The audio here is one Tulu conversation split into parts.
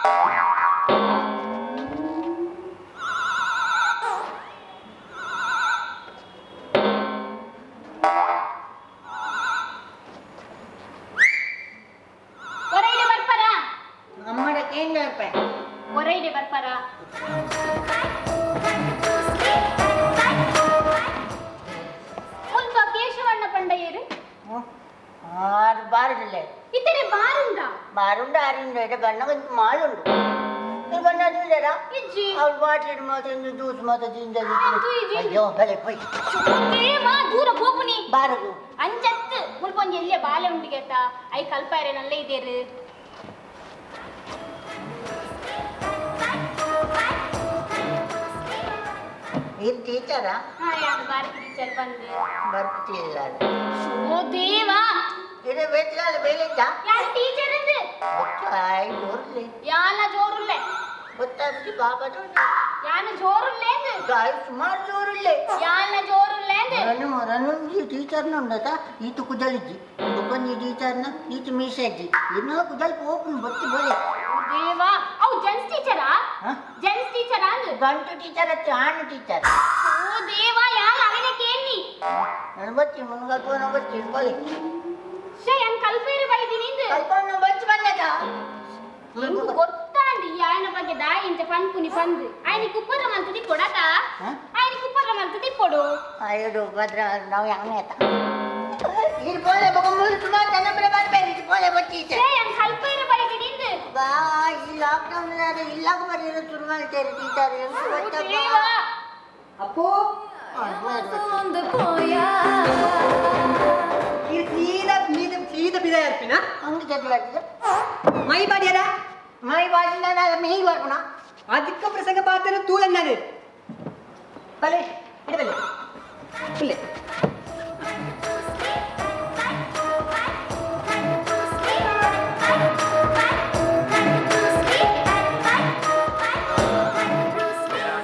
ಹೊರೈಡೆ ಬರ್ಪಾರ? ಅಮ್ಮಡ ಕೇಂದ್ರ ರೂಪಾಯಿ. ಹೊರೈಡೆ ಬರ್ಪಾರ? ಮುಲ್ಪ ಕೇಶವಣ್ಣ ಪಂಡಯ್ಯರು. ಆರು ಬಾರದಿಲ್ಲ. ಇತರೆ ಬಾರುಂಡ? ಬಾರುಂಡು, ಆರುಂಡು. ಇಡ ಬಣ್ಣ కొంచెం ಮಾಳುಂಡು. ಈ ಬಣ್ಣ చూసారా? ಇಜ್ಜಿ. ಅವ್ರು ಬಾಟ್ಲಿ ಮಾತ್ರ, ಜ್ಯೂಸ್ ಮಾತ್ರ ಜಿಂಜ. ಎಂತು ಇಜ್ಜಿ? ಅಯ್ಯೋ, ಬಲೆ ಪೋಯ್. ದೇವ, ದೂರ ಪೋಪುನಿ. ಬಾರದು. ಅಂಚತ್ತು ಮುಲ್ಪ ಒಂಜಿ ಎಲ್ಲಿಯ ಬಾಲೆ ಉಂಡು ಕೇತ. I ಕಲ್ಪಾರೆ ನಲ್ಲ ಇದೇರು. ಇದು ಟೀಚರಾ? ಹಾ, ಯಾರು ಭಾರತಿ ಟೀಚರ್ ಬಂದು. ಬರ್ತಿಲ್ಲ. ಓ ದೇವಾ. ಇದು ಬೆಟ್ಲಾಲ ಬೇಲೆಂತ. ಯಾರು ಟೀಚರ್ ಅಂದು? ಆಯ್ ಜೋರ್ಲಿ. ಯಾನ ಜೋರುಲ್ಲೆ? ಗೊತ್ತಾಗ್ತಿ ಬಾಬಾ. ಯಾನ ಜೋರುಲ್ಲೆ ಅಂದು? ಆಯ್ ಸುಮಾರು ಜೋರುಲ್ಲೆ. ಯಾನ ಜೋರುಲ್ಲೆ ಅಂದು? ರನು ರನೊಂಜಿ ಟೀಚರ್ನ ಉಂಡತ ಈತ ಕುದಲಿಜ್ಜಿ, ಬೊಕೊಂಜಿ ಟೀಚರ್ನ ಈತ ಮೀಸಜ್ಜಿ, ಇನ್ನೂ ಕುದಲ್ ಪೋಪುನು ಬತ್ತಿ ಬೋಲೆ. ಓ ದೇವಾ, ಅವು ಜೆಂಟ್ಸ್ ಟೀಚರಾ? ಹಾ? ಜೆಂಟ್ಸ್ ಟೀಚರಾ ಅಂದು? ಗಂಟು ಟೀಚರ್ ಅಚ್ಚ ಆಣು ಟೀಚರ್. ಓ ದೇವಾ, ಯಾರು ಅವನ ಕೇಳಿ. ನಾನು ಬಚ್ಚಿ ಮುನ್ಗಲ್ಪನ ಬಚ್ಚಿ ಬೋಲೆ. ಶೇ, ಯಾನ್ ಕಲ್ಪೇರು ಬೈದಿನಿ ಇಂದು. ಕಲ್ಪನ ಬಚ್ಚಿ ಬಂದದ. ಎಂಕು ಗೊತ್ತಾಂಡ್ ಈ ಆಯನ ಬಗ್ಗೆ ದಾಯಿ ಇಂಚ ಪನ್ಪುನಿ ಪಂದು. ಆಯನಿಗೆ ಉಪದ್ರ ಮಂತು ದಿಪ್ಪೊಡತ? ಹಾ? ಆಯನಿಗೆ ಉಪದ್ರ ಮಂತು ದಿಪ್ಪೊಡು. ಅಯ್ಯೋ ಭದ್ರ, ನಾವು ಯಾವನೇ ಆತ ಇದು ಬೋಲೆ ಬೊಕ ಮೂರು ಸುಮಾರು ಜನ ಬರ್ಬೇಡಿ, ಇದು ಬೋಲೆ ಬಚ್ಚಿ. ಶೇ, ಯಾನ್ ಕಲ್ಪೇರು ಬೈದಿನಿ ಇಂದು. ಬಾ, ಈ ಲಾಕ್ಡೌನ್ ಇಲ್ಲಾಗ ಬರೀರೋ ಶುರು ಮಾಡ್ತಾರೆ ಟೀಚರ್. ಓ ದೇವಾ. ಅಪ್ಪು. ಈ ಸೀದಾ ಮೀದ ಸೀದಾ ಬಿದ ಇರ್ಪಿನ. ಹಂಗೆ ಚದುವಾಗಿದೆ. ಮೈ ಬಾಡಿಯರ. ಮೈ ಬಾಜಿನ ಮೀ ಬರ್ಪುಣ. ಅಧಿಕ ಪ್ರಸಂಗ ಪಾತ್ರ ತೂಳನ್ನದು ಬಲೆ ಇಡ ಬಲೆ ಇಲ್ಲೇ.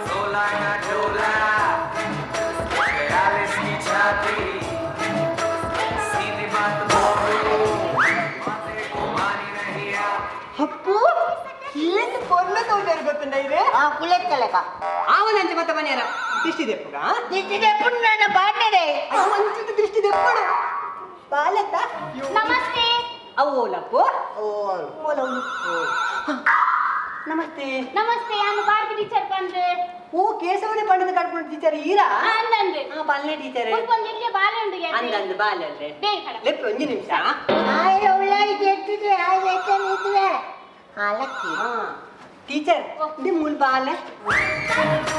डोला ना डोला, 42 की छाती, सीधी बात बोलो, बातें घुमानी नहीं आती। ಅಪ್ಪು, ಏನು ಪೊರ್ಲ ತೋಜಾರು ಗೊತ್ತುಂಡ ಇದೆ. ಆ ಕುಲೆತ್ತಲೆಕ. ಆವನಂಚೆ ಮತ್ತೆ ಮನೆಯರ ದೃಷ್ಟಿ ದೆಪ್ಪುಗ. ದಿಟ್ಟಿದೆ ನನ್ನ ಬಾಂಡೆಡೆ. ಮಂಚಿದ ದೃಷ್ಟಿ ದೆಪ್ಪಡು ಬಾಲತ್ತ. ನಮಸ್ತೆ. ಅವು ಓಲಪ್ಪು. ಓ. ಓಲ. ನಮಸ್ತೆ. ನಮಸ್ತೆ, ಯಾನು ಭಾರತಿ ಟೀಚರ್ ಬಂದು. ಓ, ಕೇಶವನೇ ಪಂಡದ ಕಟ್ಕೊಂಡು ಟೀಚರ್ ಈರಾ? ಅಂದಂದು. ಹಾ, ಬಾಲ್ನೆ ಟೀಚರ್. ಮುಲ್ಪ ಒಂಜಿ ಎಲ್ಲಿಯ ಬಾಲೆ ಉಂಡು ಕೇತ. ಅಂದಂದು ಬಾಲಲ್ಲೆ. ಬೇಗ ಕಡ. ಲೆಪ್ಪು, ಒಂಜಿ ನಿಮಿಷ. ಆಯ್ ಉಳ್ಳಾಗಿ ಎತ್ತಿದ್ರೆ ಆಯ್ ಎತ್ತಿದ್ರೆ ಹಾಲಕ್ಕಿ. ಹಾ ಟೀಚರ್, ನಿಮ್ಮ ಮೂಲ ಬಾಲೆ.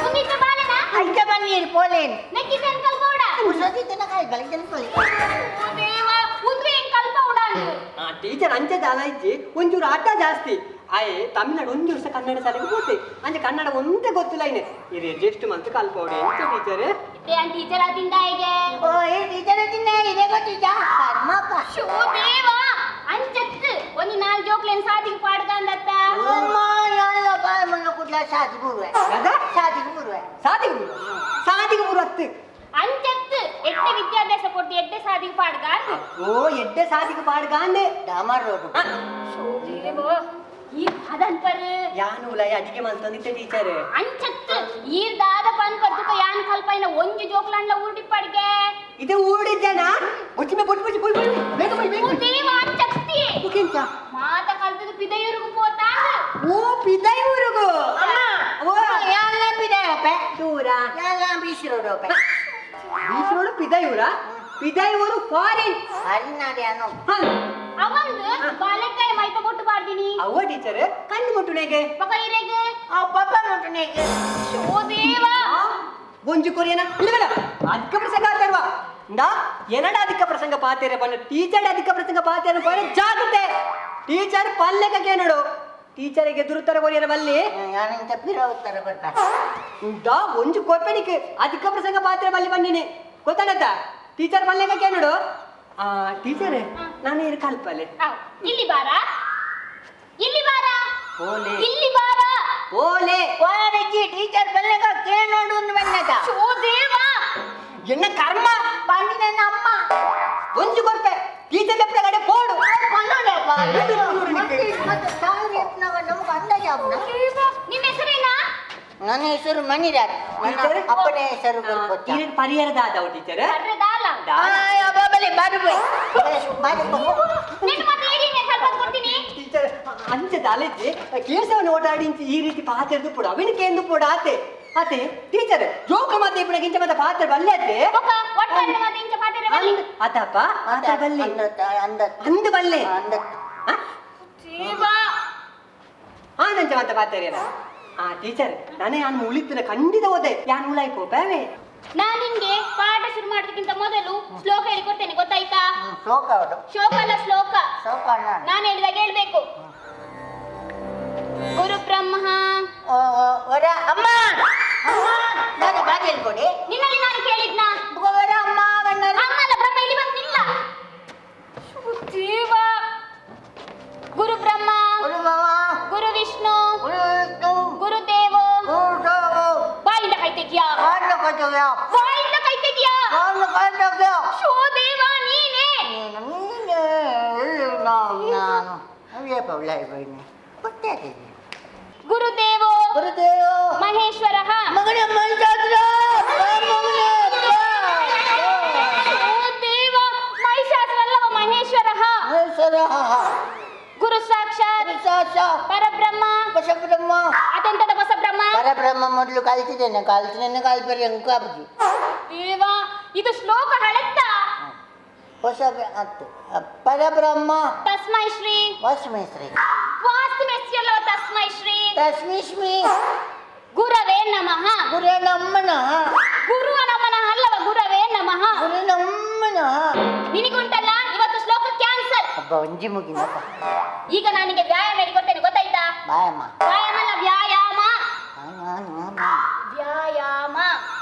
ಉಂದಿತ್ತ ಬಾಲೆನಾ? ಅಂಚ ಬನ್ನೀರು ಪೋಲೇನು. ನೆಕ್ಕಿತ ಕಲ್ಪೌಡ. ಉಸತಿ ತನಕ ಬಲಿಜನ ಪೋಲೆ. ಓ ದೇವಾ, ಉಂದುವೆ ಎಂಕ್ ಕಲ್ಪೌಡ ಅಂದು. ಆ ಟೀಚರ್ ಅಂಚೆ ದಾಲ ಇಜ್ಜಿ, ಒಂಚೂರು ಆಟ ಜಾಸ್ತಿ. ಆಯೆ ತಮಿಳ್ನಾಡು ಒಂಜಿ ವರ್ಷ ಕನ್ನಡ ಶಾಲೆಗೆ ಪೋತೆ. ಅಂಚೆ ಕನ್ನಡ ಒಂದೇ ಗೊತ್ತಿಲ್ಲ. ಇನೆ ಇದು ಜಸ್ಟ್ ಮಂತ್ ಕಲ್ಪೌಡಿ ಎಂಚ ಟೀಚರ್? ಇತ್ತೆ ಯಾನ್ ಟೀಚರ್ ಆದಿಂದ ಹೇಗೆ? ಓ, ಈ ಟೀಚರ್ ತಿನ್ನ ಇದೇ ಗೊತ್ತಿದ್ದ ಕರ್ಮಪ್ಪ. ಶೋ ದೇವಾ, ಅಂಚತ್ತು ಒಂಜಿ ನಾಲ್ ಜೋಕ್ಲೆನ್ ಸಾದಿಗೆ ಪಾಡ್ಗಂದತ್ತ. ಅಮ್ಮ, ಯಾಲ್ಲ ಬಾಯ್ ಮನ್ನ ಕುಡ್ಲ ಸಾದಿ ಬೂರುವೆ. ಅದ? ಸಾದಿಗೆ ಬೂರುವೆ. ಸಾದಿಗೆ ಬೂರು, ಸಾದಿಗೆ ಬೂರು ಹತ್ತು. ಅಂಚತ್ತು ಎಡ್ಡೆ ವಿದ್ಯಾಭ್ಯಾಸ ಕೊಟ್ಟು ಎಡ್ಡೆ ಸಾದಿಗೆ ಪಾಡ್ಗ ಅಂದು. ಓ, ಎಡ್ಡೆ ಸಾದಿಗೆ ಪಾಡ್ಗ ಅಂದೆ. ಡಾಮರ್ ರೋಡ್. ಶೋ ದೇವಾ, ಈ ಅದನ್ಪರ್. ಯಾನು ಉಲಾಯ ಅಡಿಗೆ ಮಂತಂದಿತ್ತೆ ಟೀಚರ್. ಅಂಚತ್ತು ಈರ್ದಾದ ಪನ್ಪರ್ ತುಕ ಯಾನ್ ಕಲ್ಪೈನ ಒಂಜಿ ಜೋಕ್ಲಂಡ್ಲ ಊರ್ಡಿಪ್ಪಡ್ಗೆ. ಇದು ಊಡಿದ್ದೇನಾ? ಬುಚ್ಚಿಮೆ ಬುಚ್ಚಿ ಬುಚ್ಚಿ ಬುಯ್ ಬುಯ್, ಬೇಗ ಬುಯ್ ಬೇಗ. ಓ ದೇವ, ಅಂಚತ್ತಿ. ಮುಖಿಂಚ. ಮಾತ ಕಲ್ತದ ಪಿದಯೂರುಗು ಪೋತಾಂದು. ಓ, ಪಿದೈ ಊರುಗು. ಅಮ್ಮ. ಓ. ಯಾಲ್ಲ ಬಿದಾಯಪ್ಪ. ದೂರ. ಯಾಲ್ಲ ಬೀಸಿ ರೋಡ್ ಅಪ್ಪ. ಬೀಚ್ ರೋಡ್ ಪಿದೈ ಊರ, ಪಿದೈ ಊರು ಫಾರಿನ್. ಹರಿನಾಡೆ ಅನು. ಹಾ. ಅವಂದು ಬಾಲೆಕಾಯಿ ಮೈತ ಕೊಟ್ಟು ಪಾಡ್ದಿನಿ. ಅವ್ವ ಟೀಚರ್, ಕಣ್ಣು ಮುಟ್ಟುನೆಗೆ. ಬೊಕ ಇರೆಗ್? ಆ ಪಪ್ಪ ಮುಟ್ಟುನೇಗೆ. ಶೋ ದೇವಾ. ಒಂಜಿ ಕೊರಿಯನ ಇಲ್ಲ, ಅಧಿಕ ಪ್ರಸಂಗ ಆತರ್ವ ಇಂದಾ ಏನಡ ಅಧಿಕ ಪ್ರಸಂಗ ಪಾತೇರೆ ಬಣ್ಣ ಟೀಚರ್ ಅಧಿಕ ಪ್ರಸಂಗ ಪಾತೇರೆ ಬಣ್ಣ. ಜಾಗ್ರತೆ ಟೀಚರ್, ಪಲ್ಲೆಕಕ್ಕೆ ನೋಡು, ಟೀಚರಿಗೆ ದುರುತ್ತರ ಕೊರಿಯನ ಬಲ್ಲಿ. ಯಾನಿಂತ ಪಿರ ಉತ್ತರ ಕೊಡ್ತಾರೆ. ಇಂದಾ ಒಂಜಿ ಕೊರ್ಪೆನಿಕ್ ಅಧಿಕ ಪ್ರಸಂಗ ಪಾತ್ರೆ ಬಲ್ಲಿ ಬನ್ನಿನಿ ಗೊತ್ತಾಡತ್ತ. ಟೀಚರ್ ಪಲ್ಲೆಕಕ್ಕೆ ನೋಡು. ಆ ಟೀಚರ್, ನಾನು ಇರು ಕಲ್ಪಲೆ. ಆವ್, ಇಲ್ಲಿ ಬಾರ, ಇಲ್ಲಿ ಬಾರ. ಓಲೆ. ಇಲ್ಲಿ ಬಾರ. ಓಲೆ. ವಾರಜ್ಜಿ ಟೀಚರ್ ಬಲ್ಲೆಗ ಕೇಳೋಡು ಒಂದು ಬಂದದ. ಶೋ ದೇವಾ. ಎನ್ನ ಕರ್ಮ. ಬಂದಿನ ಅಮ್ಮ. ಒಂಜಿ ಕೊರ್ಪೆ ಟೀಚರ್ ಲೆಪ್ಪಡ ಕಡೆ ಪೋಡು. ಪನ್ನಡಪ್ಪ ಮತ್ತೆ ಸಾವಿರ ನಮಗೆ ಅಂದಾಜಾಪ. ನಿನ್ನ ಹೆಸರೇನಾ? ನನ್ನ ಹೆಸರು ಮಣಿರಾಜ್. ನನ್ನ ಟೀಚರ್? ಅಪ್ಪನ ಹೆಸರು ಗೊತ್ತಾ? ಈರೆಗ್ ಪರಿಹಾರ ದಾದವು ಟೀಚರ್? ಬರ್ರೆ ದಾಲ. ನಿನ್ನ ಮತ್ತೆ ಏರಿನ ಸ್ವಲ್ಪ ಕೊಡ್ತೀನಿ. ಟೀಚರ್, ಅಂಚ ದಾಲೆಜ್ಜಿ ಕೇಶವನ ಓಡಾಡಿ ಈ ರೀತಿ ಪಾತ್ರೆದು ಪುಡ ಅವಿನ ಕೇಂದು ಪುಡ ಆತೆ ಆತೆ ಟೀಚರ್ ಜೋಕ ಮಾತೆ ಇಪ್ಪನ ಗಿಂಚ ಮತ್ತೆ ಪಾತ್ರೆ ಬಲ್ಲೆ ಆತೆ. ಬೊಕ ಒಟ್ಟಾರೆ ಮತ್ತೆ ಇಂಚ ಪಾತ್ರೆ ಬಲ್ಲಿ. ಆತಪ್ಪ ಆತ ಬಲ್ಲೆ. ಅಂದತ್ತ ಅಂದತ್ತ. ಅಂದು ಬಲ್ಲೆ. ಅಂದತ್ತ. ಆ? ಜೀವ. ಆ ನಂಚ ಮತ್ತೆ ಪಾತ್ರೆ ಆ ಟೀಚರ್ ನಾನೇ ಯಾನ್ ಉಳಿತಿನ ಖಂಡಿತ ಓದೆ ಯಾನ್ ಉಳಾಯ್ಪೋ ಬೇವೆ. ನಾನ್ ನಿನ್ಗೆ ಪಾಠ ಶುರು ಮಾಡೋದಕ್ಕಿಂತ ಮೊದಲು ಶ್ಲೋಕ ಹೇಳಿಕೊಡ್ತೇನೆ, ಗೊತ್ತಾಯ್ತಾ? ಶ್ಲೋಕ ಅವರು. ಶ್ಲೋಕ ಅಲ್ಲ, ಶ್ಲೋಕ. ಶ್ಲೋಕ ಅಲ್ಲ. ನಾನು ಹೇಳಿದಾಗ ಹೇಳ್ಬೇಕು. ಗುರು ಬ್ರಹ್ಮ. ಓ, ಓ, ವರ ಅಮ್ಮ ಅಮ್ಮ ನಾನು ಬಾಗಿ ಹೇಳ್ಕೊಡಿ. ನಿನ್ನಲ್ಲಿ ನಾನು ಕೇಳಿದ್ನಾ? ವರ ಅಮ್ಮ ಬಣ್ಣರು. ಅಮ್ಮ ಅಲ್ಲ, ಬ್ರಹ್ಮ ಇಲ್ಲಿ ಬಂದಿಲ್ಲ. ಜೀವ. ಗುರು ಬ್ರಹ್ಮ, ಗುರು ಮಾವ, ಗುರು ವಿಷ್ಣು, ಗುರು ವಿಷ್ಣು, ಗುರುದೇವೋ, ಗುರು ದೇವೋ. ಬಾಯಿಂದ ಕೈ ತೆಗಿಯಾ? ಕಾಲು ಕಟ್ಟವ್ಯ. ಬಾಯಿಂದ ಕೈ ತೆಗಿಯಾ? ಕಾಲು ಕಟ್ಟವ್ಯ. ಶೋ ದೇವ ನೀನೇ. ನೀನು ನೀನೇ ನಾನು ನಾನು ಅವೇ ಪೌಲ ಬನ್ನಿ ಗೊತ್ತಾಗಿದೆ. ಗುರುದೇವೋ ಗುರುದೇವೋ ಮಹೇಶ್ವರ. ಮಗನೇ ಮಹಿಷಾಸುರ, ಬಾ ಮಗನೇ, ಬಾ. ಶೋ ದೇವ, ಮಹಿಷಾಸುರ ಅಲ್ಲವ, ಮಹೇಶ್ವರ. ಮಹೇಶ್ವರ. ಗುರು ಸಾಕ್ಷಾತ್ ಸಾಕ್ಷಾತ್ ಪರಬ್ರಹ್ಮ. ಬಸಬ್ರಹ್ಮ. ಅದೆಂತದ ಬಸಬ್ರಹ್ಮ? ಪರಬ್ರಹ್ಮ ಮೊದಲು ಕಲ್ತಿದ್ದೇನೆ, ಕಲ್ತಿದ್ದೇನೆ ಕಲ್ಪರಿ ಅಂಕಾಬುಜಿ. ದೇವ, ಇದು ಶ್ಲೋಕ ಹಳೆತ್ತ. ಹೊಸ ಹತ್ತು ಪರಬ್ರಹ್ಮ. ತಸ್ಮೈ ಶ್ರೀ ವಾಸ್ಮೇಶ್ರೀ. ವಾಸ್ತು ಮೆಸ್ಸಿ ಅಲ್ಲವ, ತಸ್ಮೈ ಶ್ರೀ. ತಸ್ಮಿಶ್ಮಿ. ಗುರವೇ ನಮಃ. ಗುರು ನಮ್ಮನಃ. ಗುರುವ ನಮನಃ ಅಲ್ಲವ, ಗುರವೇ ನಮಃ. ಗುರು ನಮ್ಮನಃ. ನಿನಗುಂಟಲ್ಲ ಇವತ್ತು ಶ್ಲೋಕ ಕ್ಯಾನ್ಸಲ್. ಹಬ್ಬ ಒಂಜಿ ಮುಗಿನಪ್ಪ. ಈಗ ನಾನಿಗೆ ವ್ಯಾಯಾಮ ಹೇಳಿಕೊಡ್ತೇನೆ, ಗೊತ್ತಾಯ್ತಾ? ಬಾಯಮ್ಮ. ವ್ಯಾಯಾಮ ಅಲ್ಲ, ವ್ಯಾಯಾಮ. ವ್ಯಾಯಾಮ.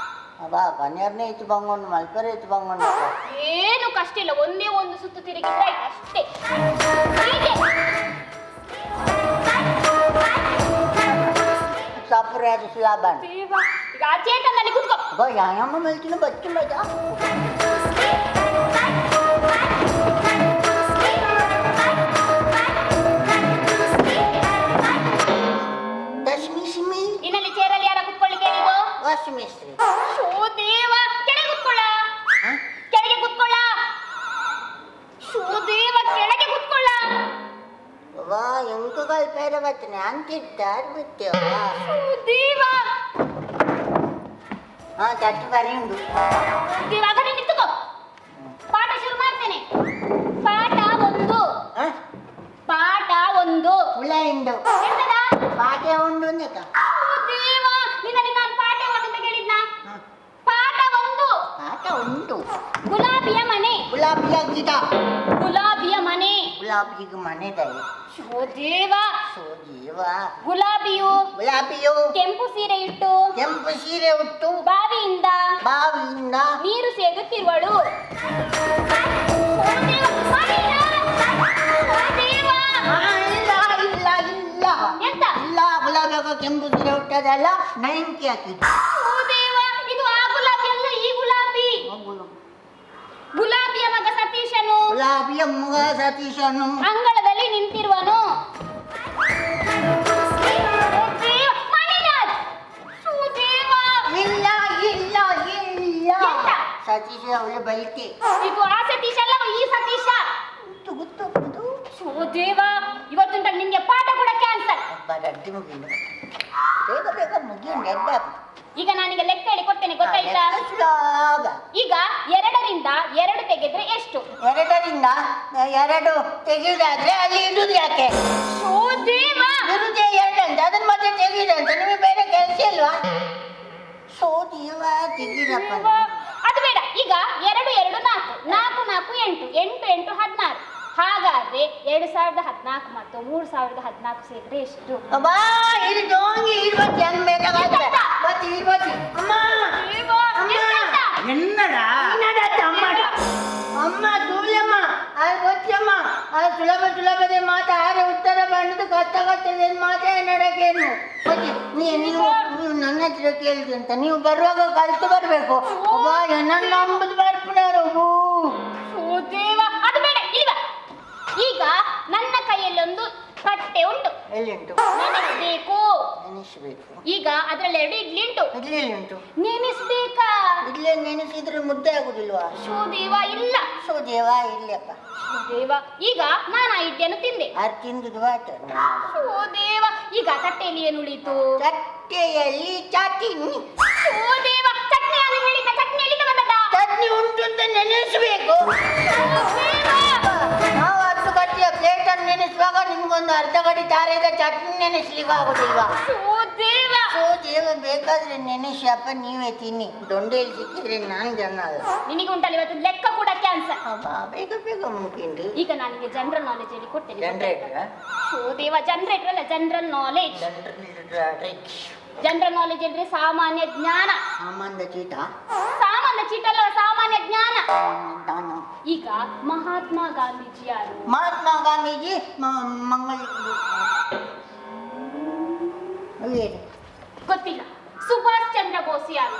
ಅಬ್ಬಾ ಪನ್ನೀರ್ನೇ ಇತ್ತು ಬಂಗೊಂಡು ಮಲ್ಪರೆ ಇತ್ತು ಬಂಗೊಂಡು. ಏನು ಕಷ್ಟ ಇಲ್ಲ, ಒಂದೇ ಒಂದು ಸುತ್ತು ತಿರುಗಿದ್ರೆ ಆಯ್ತು ಅಷ್ಟೇ. ಹೀಗೆ. ಸಪುರ ಅದು ಸುಲಾಭ. ದೇವ, ಈಗ ಆ ಚೇತನಲ್ಲಿ ಕೂತ್ಕೋ. ಅಬ್ಬಾ ವ್ಯಾಯಾಮ ಮಲ್ತಿನ ಬಚ್ಚು ಮಜಾ. ತಸ್ಮಿಶ್ಮಿ. ನಿನ್ನಲ್ಲಿ ಚೇರಲ್ಲಿ ಯಾರ ಕುತ್ಕೊಳ್ಳಿಕ್ಕೆ ಹೇಳಿದ್ದು? ವಾಸ್ಮೇಶ್ರೀ. ಶೋ ದೇವ, ಕೆಳಗೆ ಕುತ್ಕೊಳ್ಳ. ಕೆಳಗೆ ಕುತ್ಕೊಳ್ಳ. ಶೋ ದೇವ, ಕೆಳಗೆ ಕುತ್ಕೊಳ್ಳ. ವಾ ಎಂಕ ಕಲ್ಪೇರ ಬತ್ತನೆ ಅಂತಿರ್ತಾರೆ ಬಿತ್ತೇವ. ಶೋ ದೇವ. ಹಾ ತಟ್ಟು ಬರಿ ಉಂಡು. ದೇವ, ಹಾಗಾದ್ರೆ ನಿಂತುಕೋ, ಪಾಠ ಶುರು ಮಾಡ್ತೇನೆ. ಪಾಠ ಒಂದು. ಹಾ? ಪಾಠ ಒಂದು. ಹುಳ ಇಂಡು. ಎಂತದ? ಪಾಠ ಉಂಡು ಅಂದಕ. ಓ ದೇವ, ನಿನ್ನಲ್ಲಿ ನಾನು ಪಾಠ ಒಂದು ಅಂತ ಕೇಳಿದ್ನಾ? ಪಾಠ ಒಂದು. ಪಾಠ ಉಂಟು. ಗುಲಾಬಿಯ ಮನೆ. ಗುಲಾಬಿಯ ಗಿಡ. ಗುಲಾಬಿಯ ಮನೆ. ಗುಲಾಬಿಗೆ ಮನೆ ದಯ. ಶೋ ದೇವ. ಸೋ ಜೀವ. ಗುಲಾಬಿಯು ಗುಲಾಬಿಯು ಕೆಂಪು ಸೀರೆ ಇಟ್ಟು ಕೆಂಪು ಸೀರೆ ಉಟ್ಟು ಬಾವಿಯಿಂದ ಬಾವಿಯಿಂದ ನೀರು ಸೇದುತ್ತಿರುವಳು. ಓ ದೇವ, ಮಣಿರಾಜ್! ಓ ದೇವ! ಆ, ಇಲ್ಲ ಇಲ್ಲ ಇಲ್ಲ. ಎಂತ? ಇಲ್ಲ, ಗುಲಾಬಿಯಾಗ ಕೆಂಪು ಸೀರೆ ಉಟ್ಟದಲ್ಲ, ನೈಂಟಿ ಹಾಕಿದ್ದು. ಓ ದೇವ, ಇದು ಆ ಗುಲಾಬಿ ಅಲ್ಲ, ಈ ಗುಲಾಬಿ. ಗುಲಾಬಿಯ ಮಗ ಸತೀಶನು ಗುಲಾಬಿಯ ಮಗ ಸತೀಶನು ಅಂಗಳದಲ್ಲಿ ನಿಂತಿರುವನು. ಓ ದೇವ, ಮಣಿರಾಜ್! ಓ ದೇವ! ಇಲ್ಲ ಇಲ್ಲ ಇಲ್ಲ. ಎಂತ? ಸತೀಶ ಅವಳು ಬೈತೆ. ಇದು ಆ ಸತೀಶ ಅಲ್ಲ, ಈ ಸತೀಶ. ಗೊತ್ತು ಗೊತ್ತು. ಓ ದೇವ, ಇವತ್ತುಂಟ ನಿನ್ಗೆ ಪಾಠ ಕೂಡ ಕ್ಯಾನ್ಸಲ್. ಅಬ್ಬ ರಡ್ಡಿ ಮುಗಿಂಡು, ಬೇಗ ಬೇಗ ಮುಗಿಯುಂಡು ಎಡ್ಡ. ಈಗ ನಾನಿಗೆ ಲೆಕ್ಕ ಹೇಳಿ ಕೊಡ್ತೇನೆ, ಗೊತ್ತಾಯ್ತಾ? ಸುಲಭ. ಈಗ 2ರಿಂದ 2 ತೆಗೆದ್ರೆ ಎಷ್ಟು? 2ರಿಂದ 2 ತೆಗೆಯುದಾದ್ರೆ ಅಲ್ಲಿ ಇಡುದು ಯಾಕೆ? ಓ ದೇವ! ಇರುದೇ 2 ಅಂತ, ಅದನ್ನ ಮತ್ತೆ ತೆಗೆಯುದಂತ ನಿಮಗೆ ಬೇರೆ ಕೆಲಸ ಇಲ್ವಾ? ಸೋ ದೇವ, ತೆಗೀರಪ್ಪ. ದೇವ, ಅದು ಬೇಡ. ಈಗ 2 2 4, 4 4 8, 8 8 16. ಹಾಗಾದ್ರೆ 2014 ಮತ್ತು 3014 ಸೇರಿದ್ರೆ ಎಷ್ಟು? ಅಬ್ಬಾ ಇದು ಡೋಂಗಿ ಇರ್ಬತ್ತಿ ಅನ್ಬೇಕಾಗತ್ತೆ. ಬತ್ತಿ ಇರ್ಬತ್ತಿ ಅಮ್ಮ. ದೇವ, ಅಮ್ಮ. ಎಂತ? என்னடா? ಇನ್ನಡತ್ತ ಅಮ್ಮ ಅಮ್ಮ ತೂಲಮ್ಮ ಅದು ಗೊತ್ತಮ್ಮ, ಅದು ಸುಲಭ ಸುಲಭದ ಮಾತು ಆರೆ ಉತ್ತರ ಬಂದದ್ದು ಕಷ್ಟ ಕಷ್ಟದ ಮಾತೇ ನಡಕೇನು ಗೊತ್ತಿ. ನೀವು ನೀವು ನನ್ನ ಹತ್ರ ಕೇಳಿದ್ರಿ ಅಂತ ನೀವು ಬರುವಾಗ ಕಲ್ತು ಬರಬೇಕು. ಒಬ್ಬ ನನ್ನ ನಂಬುದು ಬರ್ಪುನಾರು. ಓ ದೇವ, ಅದು ಬೇಡ, ಇಲ್ಲಿ ಬಾ. ಈಗ ನನ್ನ ಕೈಯಲ್ಲಿ ಒಂದು ತಟ್ಟೆ ಉಂಟು. ಎಲ್ಲಿ ಉಂಟು? ನೆನೆಸ್ಬೇಕು. ನೆನೆಸಬೇಕು. ಈಗ ಅದ್ರಲ್ಲಿ ಎರಡು ಇಡ್ಲಿ ಉಂಟು. ಇಡ್ಲಿ ಎಲ್ಲಿ ಉಂಟು? ನೆನೆಸ್ಬೇಕಾ? ಇಡ್ಲಿ ನೆನೆಸಿದ್ರೆ ಮುದ್ದೆ ಆಗುದಿಲ್ವಾ? ಶೋ ದೇವ, ಇಲ್ಲ. ಸೊ ದೇವ, ಇಲ್ಲಪ್ಪ. ಶೋ ದೇವ, ಈಗ ನಾನು ಆ ಇಡ್ಲಿಯನ್ನು ತಿಂದೆ. ಆರು ತಿಂದುದು ಆಯ್ತು. ಶೋ ದೇವ, ಈಗ ತಟ್ಟೆಯಲ್ಲಿ ಏನು ಉಳಿತು? ತಟ್ಟೆಯಲ್ಲಿ ಚಟ್ನಿ. ಶೋ ದೇವ, ಚಟ್ನಿ ನಾನು ಹೇಳಿದ್ದ ಚಟ್ನಿ ಎಲ್ಲಿಂದ ಬಂದದ್ದ? ಚಟ್ನಿ ಉಂಟು ಅಂತ ನೆನೆಸಬೇಕು. ಶೋ ದೇವ. ನಾವು 10 ಗಂಟೆಯ ಪ್ಲೇಟ್ ಅನ್ನು ನೆನೆಸುವಾಗ ನಿಮ್ಗೊಂದು ಅರ್ಧ ಗಡಿ ತಾರೆದ ಚಟ್ನಿ ನೆನೆಸ್ಲಿಕ್ಕೆ ಆಗುದಿಲ್ವಾ? ಶೋ ದೇವ. ಸೊ ದೇವ, ಬೇಕಾದ್ರೆ ನೆನೆಸಿ ಅಪ್ಪ, ನೀವೇ ತಿನ್ನಿ. ದೊಂಡೆಯಲ್ಲಿ ಸಿಕ್ಕಿದ್ರೆ ನಾನು ಜನ ಅಲ್ಲ. ನಿನಗೆ ಉಂಟಲ್ಲ, ಇವತ್ತು ಲೆಕ್ಕ ಕೂಡ ಕ್ಯಾನ್ಸರ್. ಅಬ್ಬಾ, ಬೇಗ ಬೇಗ ಮುಗಿಂದು. ಈಗ ನಾನು ನಿಮಗೆ ಜನರಲ್ ನಾಲೆಜ್ ಹೇಳಿ ಕೊಡ್ತೇನೆ. ಜನರೇಟರ್? ಶೋ ದೇವ, ಜನರೇಟರ್ ಅಲ್ಲ, general knowledge. Generator. General knowledge ಅಂದ್ರೆ ಸಾಮಾನ್ಯ ಜ್ಞಾನ. ಸಾಮಾನ್ಯ ಚೀಟ. ಸಾಮಾನ್ಯ ಚೀಟಲ್ಲ, ಸಾಮಾನ್ಯ ಜ್ಞಾನ. ನಾನು ಈಗ ಮಹಾತ್ಮ ಗಾಂಧೀಜಿ ಯಾರು? ಮಹಾತ್ಮ ಗಾಂಧೀಜಿ ಮಂಗಳ ಏನು? ಗೊತ್ತಿಲ್ಲ. ಸುಭಾಷ್ ಚಂದ್ರ ಬೋಸ್ ಯಾರು?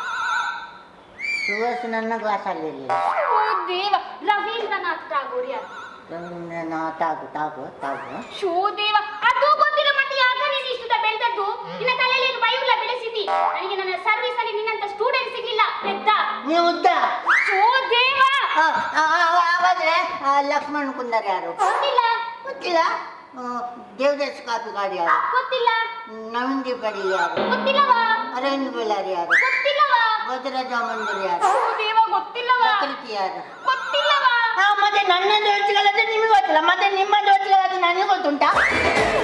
ಸುಭಾಷ್ ನನ್ನ ಕ್ಲಾಸಲ್ಲಿ ಇರಲಿಲ್ಲ. ಓ ದೇವ, ರವೀಂದ್ರನಾಥ್ ಟಾಗೋರ್ ಯಾರು? ರವೀಂದ್ರನಾಥ್ ತಾಗು ತಾಗು ತಾಗು. ಶೋ ದೇವ, ಅದು ಗೊತ್ತಿಲ್ಲ. ಮತ್ತೆ ಯಾಕ ನೀನು ಇಷ್ಟುದ ಬೆಳೆದದ್ದು? ನಿನ್ನ ತಲೆಯಲ್ಲಿ ಏನು ಬೈಯುಲ್ಲ ಬೆಳೆಸಿದಿ? ನನಗೆ ನನ್ನ ಸರ್ವಿಸ್ ಅಲ್ಲಿ ನಿನ್ನಂತ ಸ್ಟೂಡೆಂಟ್ ಸಿಗ್ಲಿಲ್ಲ, ಪೆದ್ದ. ನೀವು ಉದ್ದ. ಶೋ ದೇವ. ಹಾಗಾದ್ರೆ ಲಕ್ಷ್ಮಣ್ ಕುಂದರ್ ಯಾರು? ಗೊತ್ತಿಲ್ಲ. ಗೊತ್ತಿಲ್ಲ. ದೇವದಾಸ್ ಕಾಪಿಕಾಡ್ ಯಾರು? ಗೊತ್ತಿಲ್ಲ. ನವೀನ್ ದೀಪಡಿ ಯಾರು? ಗೊತ್ತಿಲ್ಲವಾ. ಅರವಿಂದ್ ಬಳ್ಳಾರಿ ಯಾರು? ಗೊತ್ತಿಲ್ಲವಾ. ಭದ್ರಜ ಮಂದಿರ್ ಯಾರು? ಶೋ ದೇವ, ಗೊತ್ತಿಲ್ಲವಾ. ಪ್ರಕೃತಿ ಯಾರು? ಗೊತ್ತಿಲ್ಲವಾ. ಹಾ, ಮತ್ತೆ ನನ್ನ ದೋಸ್ತಿಗಳಾದ್ರೆ ನಿಮಗೆ ಗೊತ್ತಿಲ್ಲ, ಮತ್ತೆ ನಿಮ್ಮ ದೋಸ್ತಿಗಳಾದ್ರೆ ನನಗೆ ಗೊತ್ತುಂಟಾ?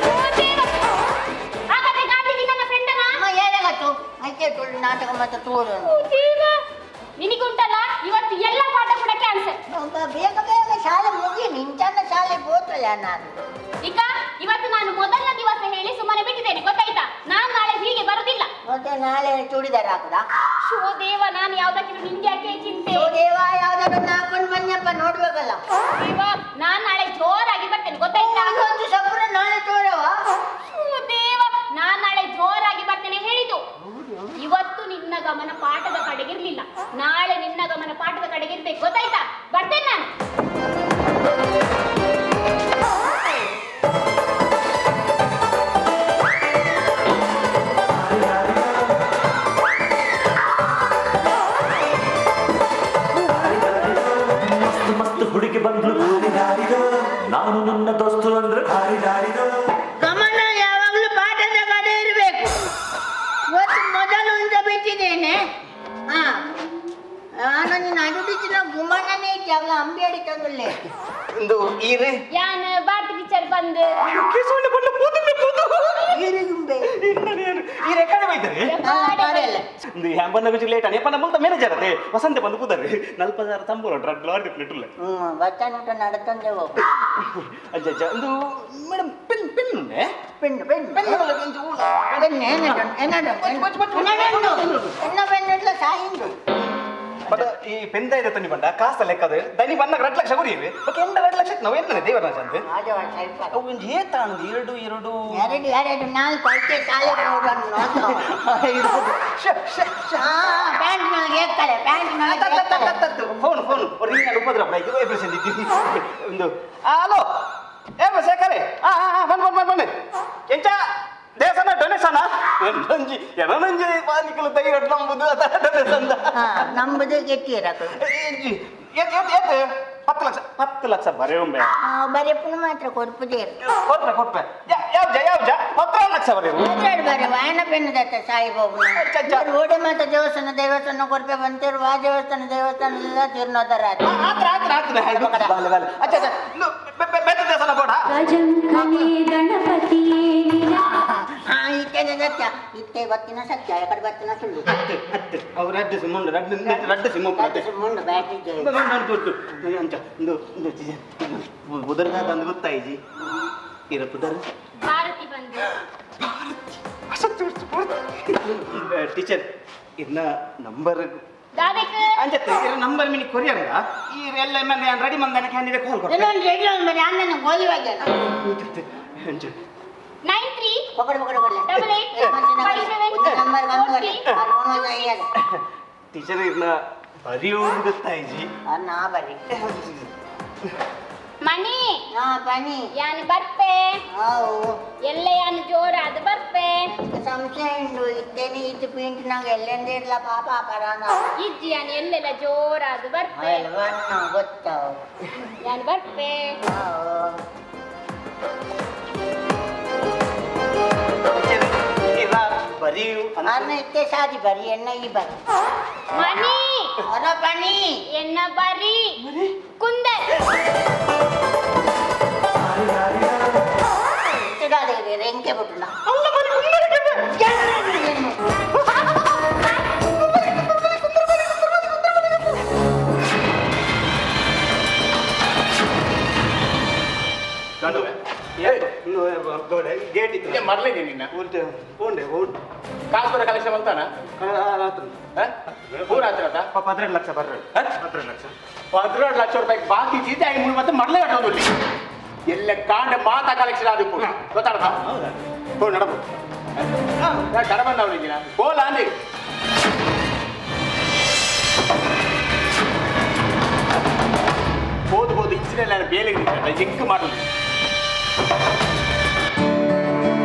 ಶೋ ದೇವ, ಹಾಗಾದ್ರೆ ಗಾಂಧೀಜಿ ನನ್ನ ಫ್ರೆಂಡನಾ? ಅಮ್ಮ, ಯಾರೇ ಗೊತ್ತು? ಐಕೆ ತುಳು ನಾಟಕ ಮತ್ತೆ ತೋರು. ಓ ದೇವ, ನಿನಗುಂಟಲ್ಲ, ಇವತ್ತು ಎಲ್ಲ ಪಾಠ ಕೂಡ ಕ್ಯಾನ್ಸಲ್. ಬೇಗ ಬೇಗ ಶಾಲೆ ಮುಗಿ ನಿಂಚನ್ನ ಶಾಲೆ ಹೋತಲ್ಲ ನಾನು. ಈಗ ಇವತ್ತು ನಾನು ಮೊದಲನೇ ದಿವಸ ಹೇಳಿ ಸುಮ್ಮನೆ ಬಿಟ್ಟಿದ್ದೇನೆ, ಗೊತ್ತಾಯ್ತಾ? ನಾನು ನಾಳೆ ಹೀಗೆ ಬರುದಿಲ್ಲ. ಮತ್ತೆ ನಾಳೆ ಚೂಡಿದಾರ ಹಾಕುದಾ? ಶೋ ದೇವ, ನಾನು ಯಾವ್ದಕ್ಕಿದ್ರು ನಿನ್ಗೆ ಯಾಕೆ ಚಿಂತೆ? ಓ ದೇವ, ಯಾವ್ದಾದ್ರು ಹಾಕೊಂಡು ಬನ್ನಿಯಪ್ಪ, ನೋಡ್ಬೇಕಲ್ಲ. ದೇವ, ನಾನ್ ನಾಳೆ ಜೋರಾಗಿ ಬರ್ತೇನೆ, ಗೊತ್ತಾಯ್ತಾ? ಒಂದು ಸಪುರ ನಾಳೆ ತೋರವ. ಶೋ ದೇವ, ನಾನ್ ನಾಳೆ ಜೋರಾಗಿ ಬರ್ತೇನೆ ಹೇಳಿದ್ದು. ಇವತ್ತು ನಿನ್ನ ಗಮನ ಪಾಠದ ಕಡೆಗೆ ಇರ್ಲಿಲ್ಲ, ನಾಳೆ ನಿನ್ನ ಗಮನ ಪಾಠದ ಕಡೆಗೆ ಇರ್ಬೇಕು, ಗೊತ್ತಾಯ್ತಾ? ಬರ್ತೇನೆ ನಾನು. ಮಸ್ತ್ ಮಸ್ತ್ ಹುಡುಗಿ ಬಂದ್ಲು, ನಾನು ನನ್ನ ದೋಸ್ತು ಅಂದ್ರೆ. ಗಮನ ಯಾವಾಗಲೂ ಪಾಠದ ಕಡೆ ಇರಬೇಕು. ಇವತ್ತು ಮೊದಲು ಅಂತ ಬಿಟ್ಟಿದ್ದೇನೆ. ಹಾ, ನಾನು ನಿನ್ನ ಅಡುಡಿಚಿನ ಗುಮನನೇ ಇದ್ದಾಗಲ ಅಂಬಿ ಅಡಿತಂದುಲ್ಲೆ. ಒಂದು ಈರೆ ಯಾನ್ ಭಾರತಿ ಟೀಚರ್ ಬಂದು. ಕೇಸವಣ್ಣ ಬಣ್ಣ ಪೂತುಂಬೆ ಪೂತು. ಈರಿಗುಂಬೆ. ಈ ರೆಕಾರ್ಡ್ ಬೈತಾರೆ. ಒಂದು ಹ್ಯಾಂಬನ್ನ ಗುಜಿ ಲೇಟ್ ಅಣ್ಣ ಯಪ್ಪ, ನಮ್ಮ ಮ್ಯಾನೇಜರ್ ಅದೇ ವಸಂತ ಬಂದು ಕೂತಾರೆ. 40,000 ತಂಬೂರ ಡ್ರಗ್ ಲಾರಿ ಪ್ಲೇಟ್. ಹ್ಮ್, ಬಚ್ಚಾನ ಊಟ ನಡತಂದೆ ಹೋಗು. ಅಜ್ಜ ಅಜ್ಜ, ಒಂದು ಮೇಡಮ್ ಪೆನ್ ಪೆನ್ ಉಂಡೆ? Pen pen pen. ಪೆನ್ನು ಏನಾಡು ಏನಾಡು ಎನ್ನ ಪೆನ್ನು ಇಡ್ಲ ಸಾಯಿಂದು. ಬಟ್ ಈ ಪೆಂದ ಇದೆ ತನ್ನಿ ಬಂಡ ಕಾಸ ಲೆಕ್ಕದ ದನಿ ಬನ್ನ 2 ಲಕ್ಷ ಕೊಡಿವೆ ಓಕೆ. ಎಂಡ 2 ಲಕ್ಷ ನಾವು ಎನ್ನ ದೇವರಾಜ ಅಂತ. ಸ್ವಲ್ಪ ಅವು ಒಂದು ಏತಾಂದು ಎರಡು ಎರಡು. ಎರಡು ಎರಡು ನಾಲ್ಕು ಐತೆ ಸಾಲೆ ನೋಡೋಣ. ಐದು. ಶ ಶ ಶ. ಪ್ಯಾಂಟ್ನೊಳಗೆ ಏಕ್ತಾರೆ, ಪ್ಯಾಂಟ್ನೊಳಗೆ ಏಕ್ತಾರೆ. ಫೋನ್ ಫೋನ್ ರಿಂಗ್ ಉಪದ್ರ ವೈಬ್ರೇಷನ್ ಇದ್ದೀನಿ ಒಂದು. ಹಲೋ, ಏ ಶೇಖರೆ, ಹಾ ಹಾ ಹಾ, ಬನ್ ಬನ್ ಬನ್ ಬನ್. ಎಂಚ ದೇವಸ್ಥಾನ ಡೊನೇಷನ್ ನಂಜಿ ಎನಂಜಿ ಪಾನಿಕಲು ತೈರಡ್ ನಂಬುದು ಅದ ಡೊನೇಷನ್. ಹಾ, ನಂಬುದು ಗೆಟ್ಟಿರಕು. ಏತ್ ಏತ್ ಏತ್? 10 ಲಕ್ಷ, 10 ಲಕ್ಷ ಬರೆಯುಂಬೆ. ಬರೆಪುನ ಮಾತ್ರ ಕೊರ್ಪುದೇ. ಕೊಟ್ರೆ ಕೊಟ್ರೆ ಯಾವ ಜ ಯಾವ ಜ 10 ಲಕ್ಷ ಬರೆಯು. ಮಾತಾಡ್ ಬಾರೆ ವಾಯನ ಪೆನ್ನು ದತ್ತ ಸಾಯಿಬಾಬು. ಅಚ್ಚ, ಅಚ್ಚ. ಓಡೆ ಮಾತ ದೇವಸ್ಥಾನ ದೇವಸ್ಥಾನ ಕೊರ್ಪೆ ಬಂತೇರು ವಾ ದೇವಸ್ಥಾನ ದೇವಸ್ಥಾನ ಎಲ್ಲ ತೀರ್ನೋದರ. ಆತ್ರ ಆತ್ರ ಆತ್ರ, ಬಾಲೆ ಬಾಲೆ. ಅಚ್ಚ ಅಚ್ಚ, ಬೆತ್ತ ದೇವಸ್ಥಾನ ಬೋಡ. ಗಜಮುಖನೇ ಗಣಪತಿಯೇ ನಿನ ಹಾ, ಇತ್ತೇನೆ ಸತ್ಯ, ಇತ್ತೆ ಬತ್ತಿನ ಸತ್ಯ, ಎಕಡೆ ಬತ್ತಿನ ಸುಳ್ಳು. ಹತ್ತು ಹತ್ತು ಅವ್ರು ರಡ್ಡು ಸಿಮ್ ಉಂಡು, ರಡ್ಡು ರಡ್ಡು ಸಿಮ್ ಉಂಟು. ಮುಂಡು ಬ್ಯಾಟ್ರಿ. ಪುದರ್ದ ಅಂದ್ ಗೊತ್ತಾಯ್ಜಿ ಇರ ಪುದರ್. ಭಾರತಿ ಬಂದು. ಟೀಚರ್, ಇದನ್ನ ನಂಬರ್ ದಾದಕ್. ಅಂಜತ್ತೆ ಇರ ನಂಬರ್ ಮಿನಿ ಕೊರಿಯರ್ ಈ ಎಲ್ಲ ರೆಡಿ ಮಂದನ ಕ್ಯಾಂಡಿಡೇಟ್ ಕಾಲ್ ಕೊಡ್ತೆ. ಇನ್ನೊಂದು ರೆಡಿ ಒಂದು ಮನೆ ಅಣ್ಣನ ಗೋಲಿ ಹೋಗ್ಯಾನ. ಅಂಚ. 93 ಪಕಡು ಪಕಡು ಕೊಡ್ಲೆ. 88 57 ನಂಬರ್ 40 ಕಂದು. ಟೀಚರ್, ಇದನ್ನ ಬರೆಯೋದು ಗೊತ್ತಾಯ್ಜಿ. ನಾ ಬರಿ. ಮಣಿ. ಹಾ ಪನಿ. ಯಾನ್ ಬರ್ಪೆ. ಆವು. ಎಲ್ಲ ಯಾನ್ ಜೋರಾದ ಬರ್ಪೆ. ಸಂಶಯ ಉಂಡು ಇತ್ತೇನೆ ಇತ್ತು ಪಿಂಟ್ ನಂಗೆ ಎಲ್ಲೆಂದಿರ್ಲ ಪಾಪ ಪರಾನ. ಇಜ್ಜಿ, ಯಾನ್ ಎಲ್ಲೆಲ್ಲ ಜೋರಾದ ಬರ್ಪೆ. ಬಣ್ಣ ಗೊತ್ತಾವು. ಯಾನ್ ಬರ್ಪೆ. ಆವು. ಬರೀ ಅನ್ನ ಇತ್ತೆ ಸಾದಿ ಬರಿ ಎಣ್ಣ ಈ ಬರಿ. ಮಣಿ. ಹೊರ ಪನಿ. ಎನ್ನ ಬರಿ ಕುಂದರ್. ರೆಂಕೆ ಬಿಟ್ಟುನ. ಗೇಟ್ ಇತ್ತು. ಮರಲಿದೆ ನಿನ್ನ. ಪೋಂಡೆ ಓಂಡೆ. ಕಾಸು ಬರ ಕಲೆಕ್ಷನ್ ಬಂತಾನ ಪೂರ ಹತ್ರ. 12 ಲಕ್ಷ ಬರ್ರೆ. 12 ಲಕ್ಷ. 12 ಲಕ್ಷ ರೂಪಾಯಿ ಬಾಕಿ ಚೀತೆ ಐದು ಮತ್ತೆ ಮರಲೇ ಕಟ್ಟೋದು ಇಲ್ಲಿ. ಎಲ್ಲ ಕಾಂಡ ಮಾತಾ ಕಲೆಕ್ಷನ್ ಆದ ಗೊತ್ತಾಡ. ಹೋ ನಡಬು ಕಡಬಂದ ಅವನಿಗೆ ಬೋಲ ಅಂದಿ. ಬೋದು ಬೋದು ಇಚ್ಚಿನೆಲ್ಲ ಬೇಲೆ ಎಂಕ್ ಮಾಡೋದು.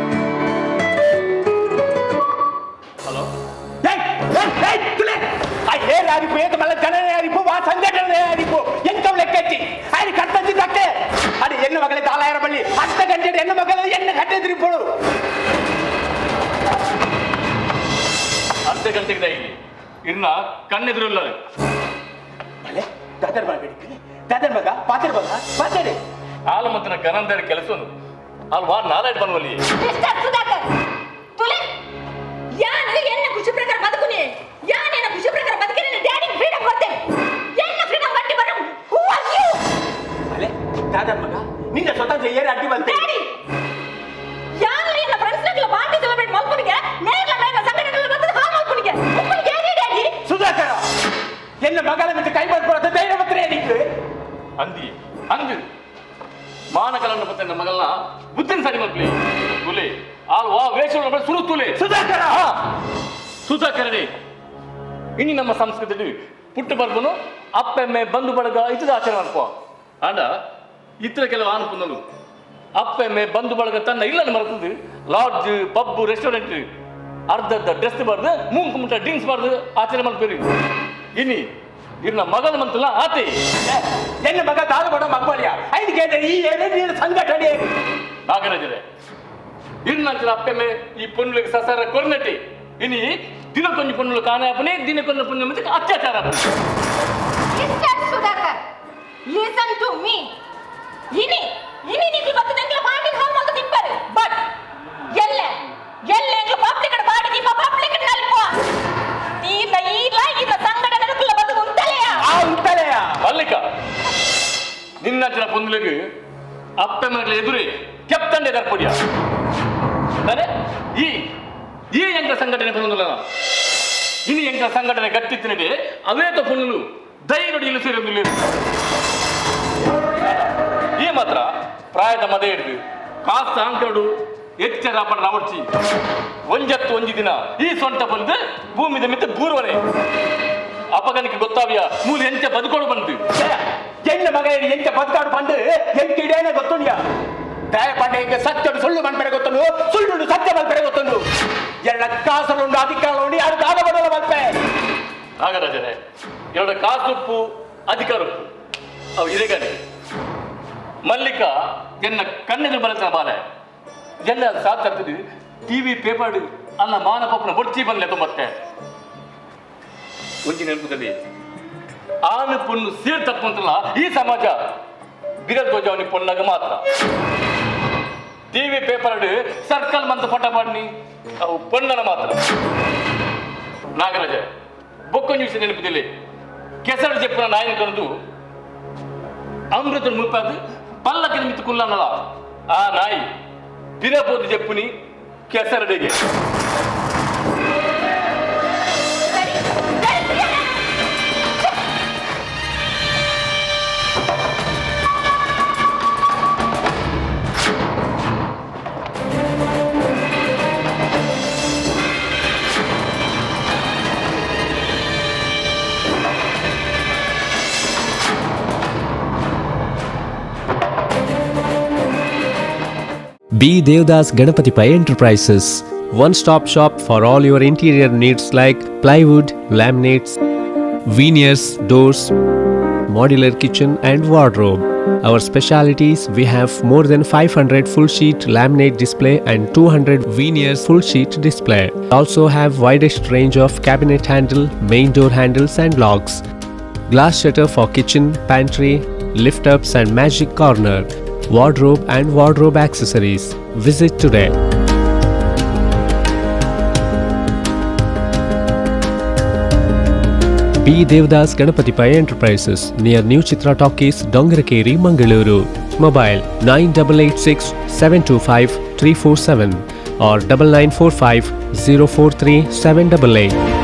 ಹಲೋ. ಏ ಅರಿಪು ಏತ ಮಲ್ಲ ಜನನೇ ಅರಿಪು ವಾ ಸಂಘಟನೆ ಅರಿಪು ಎಂತ ಲೆಕ್ಕಚ್ಚಿ ఆయన ಕಟ್ಟಂಚಿ ತಟ್ಟೆ ಅದು ಎಣ್ಣು ಮಗಳೇ ತಾಲಾಯರ ಬಳ್ಳಿ ಅರ್ಧ ಗಂಟೆ ಹೆಣ್ಣು ಮಗಳು ಎಣ್ಣೆ ಕಟ್ಟಿದ್ರಿ ಪೋಡು. ಅರ್ಧ ಗಂಟೆಗೆ ದಾಗಿ ಇರ್ನ ಕಣ್ಣೆದುರುಲ್ಲ. ಭಲೆ ದಾದರ್ ಮಾಡಬೇಡಿ ದಾದರ್ ಮಗ ಪಾತರ್ ಮಗ ಪಾತರೆ. ಹಾಲು ಮತ್ತು ಗನಂದರ ಕೆಲಸ ಅಲ್ಲಿ ವಾರ ನಾರಾಯಣ ಬನ್ವಲ್ಲಿ. ಮಿಸ್ಟರ್ ಸುಧಾಕರ್ ತುಲೆ, ಯಾನು ಎನ್ನ ಖುಷಿ ಪ್ರಕಾರ ಬದುಕುನಿ. ಯಾನ್ ಎನ್ನ ಖುಷಿ ಪ್ರಕಾರ ಬದುಕಿನ ಡ್ಯಾಡಿ ಫ್ರೀಡಮ್ ಕೊಡ್ತೇನೆ. ಎನ್ನ ಫ್ರೀಡಮ್ ಬಟ್ಟಿ ಬರ. Who are you? ಭಲೆ ದಾದರ್ ಮಗ ನಿನ್ನ ಸ್ವತಂತ್ರ ಏರ್ ಅಡ್ಡಿ ಬಂತೆ. ಡ್ಯಾಡಿ, ಯಾನು ಎನ್ನ ಫ್ರೆಂಡ್ಸ್ ನಗಲ ಪಾರ್ಟಿ ಸೆಲೆಬ್ರೇಟ್ ಮಲ್ಪುನಿಗೆ ಮೇರ್ಲ ಮೇರ್ಲ ಸಂಘಟನೆಗಳ ಬಂದದ ಹಾಲ್ ಮಲ್ಪುನಿಗೆ ಉಪ್ಪುನಿಗೆ ಏನೇ ಡ್ಯಾಡಿ? ಸುಧಾಕರ ಎನ್ನ ಮಗಳ ಮತ್ತೆ ಕೈ ಮಾಡ್ಕೊಳತ್ತೆ ಧೈರ್ಯ ಮಾತ್ರ ಏನಿತ್ತು? ಅಂದಿ ಅಂದು ಮಾನಕಲನ್ನು ಮತ್ತೆ ನಮ್ಮ ಮಗಳನ್ನ ಬುದ್ಧಿನ ಸರಿ ಮಲ್ಪಲಿ ತುಲೆ ಆಲ್ ವಾ ವೇಷ ಸುರು ತುಲೆ. ಸುಧಾಕರ. ಸುಧಾಕರನೇ, ಇನ್ನು ನಮ್ಮ ಸಂಸ್ಕೃತಿ ಪುಟ್ಟ ಬರ್ಬನು ಅಪ್ಪೆಮ್ಮೆ ಬಂಧು ಬಳಗ ಇತದ ಆಚರಣೆ ಮಾಡ್ಕೋ ಆಂಡ ಇತರ ಕೆಲವು ಆನುಪುನಲು ಅಪ್ಪೆಮ್ಮೆ ಬಂಧು ಬಳಗ ತನ್ನ ಇಲ್ಲನ್ನು ಮರೆತದ್ದು ಲಾಡ್ಜ್ ಪಬ್ ರೆಸ್ಟೋರೆಂಟ್ ಅರ್ಧ ಅರ್ಧ ಡ್ರೆಸ್ ಬಾರ್ದು ಮೂಂಕು ಮುಟ್ಟ ಡ್ರಿಂಕ್ಸ್ ಬಾರ್ದು ಆಚರಣೆ ಮಾಡ್ತೀರಿ. ಇನಿ ಇರ್ನ ಮಗನ ಮಂತಲ್ಲ ಆತೆ. ಎನ್ನ ಮಗ ತಾನು ಬಡ ಮಕ್ಕಳಿಯ ಐದು ಕೇಳಿದ್ರೆ ಈ ಏನೇ ನೀನು ಸಂಘಟನೆ. ನಾಗರಾಜರೇ, ಇರ್ನಂಚಿನ ಅಪ್ಪೆಮ್ಮೆ ಈ ಪೊನ್ನುಲಿಗೆ ಸಸಾರ ಕೊರ್ನಟಿ ಇನಿ ದಿನಕ್ಕೊಂಜಿ ಪೊನ್ನುಲು ಕಾಣೆ ದಿನಕ್ಕೊಂದು ಪುಣ್ಯ ಮತ್ತೆ ಅತ್ಯಾಚಾರ ಆಪನೆ. Mister Sudhakar, listen to me. ಇನಿ ಇನಿ ನಿಂಗೆ ಬರ್ತದೆ ಎಂಗ್ಲ ಪಾರ್ಟಿ ಹಾಲ್ ಮಲ್ತು ತಿಪ್ಪರು ಬಟ್ ಎಲ್ಲ ಎಲ್ಲ ಎಂಗ್ಲ ಪಬ್ಲಿಕ್ ಪಾರ್ಟಿ ದೀಪ ಪಬ್ಲಿಕ್ ನಲ್ಪ ತೀರ್ನ ಈಲ ಈತ ಸಂಘಟನೆ ಕುಲ್ಲ ಬದು ಉಂಟಲೆಯ. ಆ ಉಂಟಲೆಯ. ಮಲ್ಲಿಕ, ನಿನ್ನಂಚಿನ ಪೊನ್ನುಲಿಗೆ ಅಪ್ಪೆ ಮಗಳ ಎದುರೇ ಕೆಪ್ತಂಡೆ ದರ್ಪಡಿಯ ಅರೆ ಈ ಈ ಎಂಕ ಸಂಘಟನೆ ಪೊನ್ನುಲ ಇನಿ ಎಂಕ ಸಂಘಟನೆ ಗಟ್ಟಿತ್ತಿನಡೆ ಅವೇತ ಪೊನ್ನುಲು ದೈನೊಡಿ ಇಲ್ಲು ಸೇರೊಂದು. ಈ ಮಾತ್ರ ಪ್ರಾಯದ ಮದೆ ಹಿಡಿದು ಕಾಸು ಅಂಕಡು ಎಚ್ಚರ ಪಡ ರಾವಡ್ಚಿ ಒಂಜತ್ತು ಒಂಜಿ ದಿನ ಈ ಸೊಂಟ ಬಂದು ಭೂಮಿದ ಮಿತ್ತ ಬೂರ್ವನೆ ಅಪಗನಿಗೆ ಗೊತ್ತಾವಿಯ ಮೂಲ ಎಂಚ ಬದುಕೋಡು ಬಂತು. ಎನ್ನ ಮಗ ಎಂಚ ಬದುಕಾಡು ಬಂದು ಎಂತ ಇಡೇನೆ ಗೊತ್ತುಂಡ್ಯ ದಯ ಪಂಡೆ ಹಿಂಗೆ ಸತ್ಯಡು ಸುಳ್ಳು ಮನ್ಪೆರೆ ಗೊತ್ತುಂಡು ಸುಳ್ಳು ಸತ್ಯ ಮಲ್ಪೆರೆ ಗೊತ್ತುಂಡು ಎಲ್ಲ ಕಾಸಲುಂಡು ಅಧಿಕಾರ ಉಂಡು ಯಾರು ದಾದ ಬಡಲ ಮಲ್ಪೆ. ನಾಗರಾಜರೇ, ಎರಡು ಕಾಸುಪ್ಪು ಅಧಿಕಾರಪ್ಪು ಅವು ಇರೆಗನೆ ಮಲ್ಲಿಕ ಎನ್ನ ಕಣ್ಣೆದುರು ಬರತ್ತ ಬಾಲೆ ಎಲ್ಲ ಸಾಥ್ ಟಿವಿ ಪೇಪರ್ ಅಲ್ಲ ಮಾನ ಪಪ್ಪನ ಬೊಡ್ಚಿ ಬಂದ್ಲೆ ಮತ್ತೆ ಒಂಜಿ ನೆನಪುದಲ್ಲಿ ಆನು ಪೊಣ್ಣು ಸೇರ್ ತಪ್ಪಂತಲ್ಲ ಈ ಸಮಾಜ ಬಿರಲ್ ಧ್ವಜವನಿ ಪೊಣ್ಣಾಗ ಮಾತ್ರ ಟಿವಿ ಪೇಪರ್ ಸರ್ಕಲ್ ಮಂತ ಪಟ ಪಾಡ್ನಿ ಅವು ಪೊಣ್ಣನ ಮಾತ್ರ. ನಾಗರಾಜ, ಬೊಕ್ಕ ನ್ಯೂಸ್ ನೆನಪುದಿಲ್ಲ ಕೆಸರು ಜಪ್ಪನ ನಾಯನ ಕರೆದು ಅಮೃತ ಮುಪ್ಪಾದು ಪಲ್ಲಕ್ಕಿನ ಮಿತ್ತು ಕುಲ್ಲನಲ್ಲ ಆ ನಾಯಿ ಬಿರಬೋದು ಜಪ್ಪುನಿ ಕೆಸರಡೆಗೆ. ಸರಿ ಸರಿ. B. Devdas Ganapati Pai Enterprises. One stop shop for all your interior needs like plywood, laminates, veneers, doors, modular kitchen, and wardrobe. Our specialities, we have more than 500 full sheet laminate display and 200 veneers full sheet display. Also have widest range of cabinet handle, main door handles and locks. Glass shutter for kitchen, pantry, lift ups and magic corner, wardrobe and wardrobe accessories. Visit today. B. Devdas Ganapati Pai Enterprises, near New Chitra Talkies, Dongarakeri, Mangaluru. Mobile 9886 725 347 or 9945 043 788.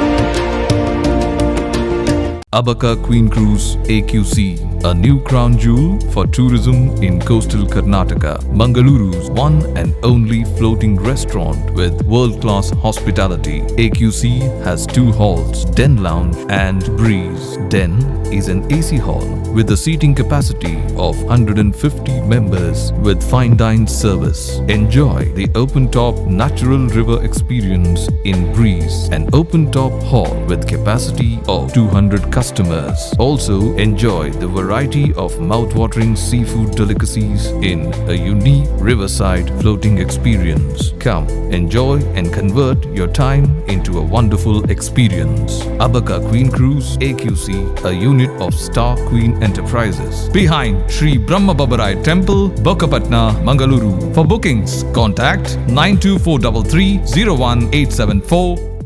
Abaca Queen Cruise AQC, a new crown jewel for tourism in coastal Karnataka. Mangaluru's one and only floating restaurant with world-class hospitality. AQC has two halls, Den Lounge and Breeze. Den is an AC hall with a seating capacity of 150 members with fine dine service. Enjoy the open-top natural river experience in Breeze, an open-top hall with capacity of 200 customers. Also enjoy the variety of mouth-watering seafood delicacies in a unique riverside floating experience. Come, enjoy and convert your time into a wonderful experience. Abaca Queen Cruise AQC, a unit of Star Queen Enterprises. Behind Sri Brahma Babarai Temple, Bokapatna, Mangaluru. For bookings, contact 92433 01874.